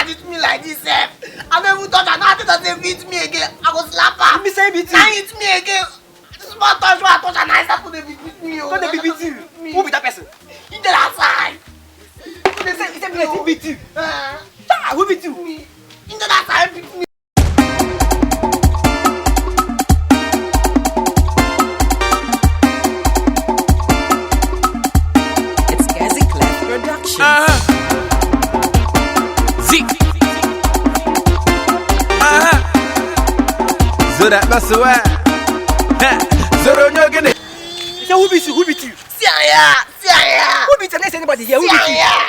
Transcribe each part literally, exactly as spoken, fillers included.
Beat me like this, sef. I no even touch her. Now I tell her say beat me again, I go slap her. You be say beat you? Now hit me again. This small touch wey I touch her, now I start to dey beat, beat me o. Come dey beat, beat you. Who be that person? He dey that side. He dey say, he say me, he beat you. Eh. Ah, who beat you? Me. He dey that side, beat me. It's Gazi Clef Production. Uh-huh. Zik. Uh-huh. So that must wear. Zoro nyogene. He say, who beat you? Who beat you? See here, see here. Who beat you? Next anybody here? Who beat you? See here.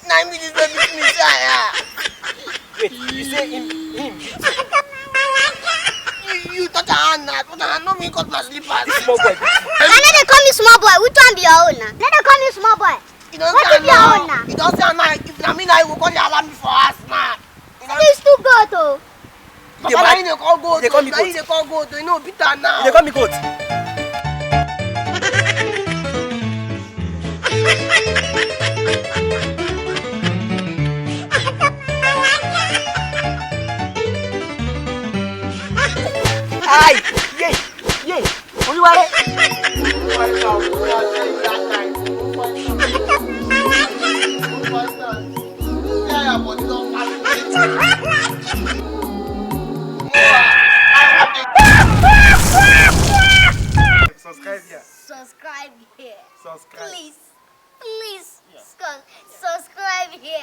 Na him be this wey beat me, see here. Wait, you say him, him beat you? You, you touch her hand now, touch her hand, no me cut my slippers. This small boy beat you. Na no dey call me small boy. Which one be your own na? Na no dey call me small boy. You don see her now. You don see her now. If na me now, you go call the alarm for house now. This too goat o. Papa, na you dey call goat. Dey call me goat. Na you dey call goat. You know, beat her now. You dey call me goat. Aye, yeah, yeah. Oluwale. Subscribe here. Subscribe here. Subscribe. Please, please, yeah, subscribe here.